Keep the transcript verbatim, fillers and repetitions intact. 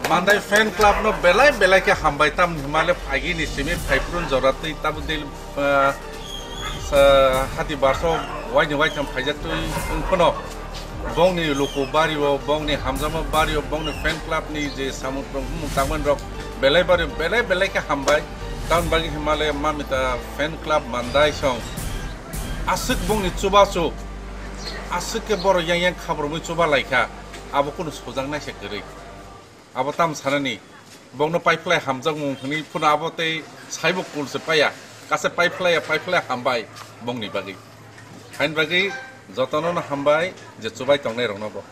Mandai fan club no belai belai khe hambai, tam himale phaigi ni simi phaiprun jora twi tabu dil, ah, sa-, hati barso waini waitham phaijak twi wng phano bongni luku bario, bongni hamjakma bario, bongni fan club ni je samung tangmani rok belai bario belai belai khe hambai. Tamoni bagwi himale mamita fan club Mandai song aswk bongni chubachu, aswk khe borok yang yang khabrumwi chuba laikha, abo kunu sojak naisa kwrwi. Abo tam sanani, bongno paiphlai hamjakmung hwnwi phano abo tei saibo kul se paya, kase paiphlaiya paiphlai hambai bongni bagwi. Haini bagwi jotono no hambai je chubai tongnai rokno bo.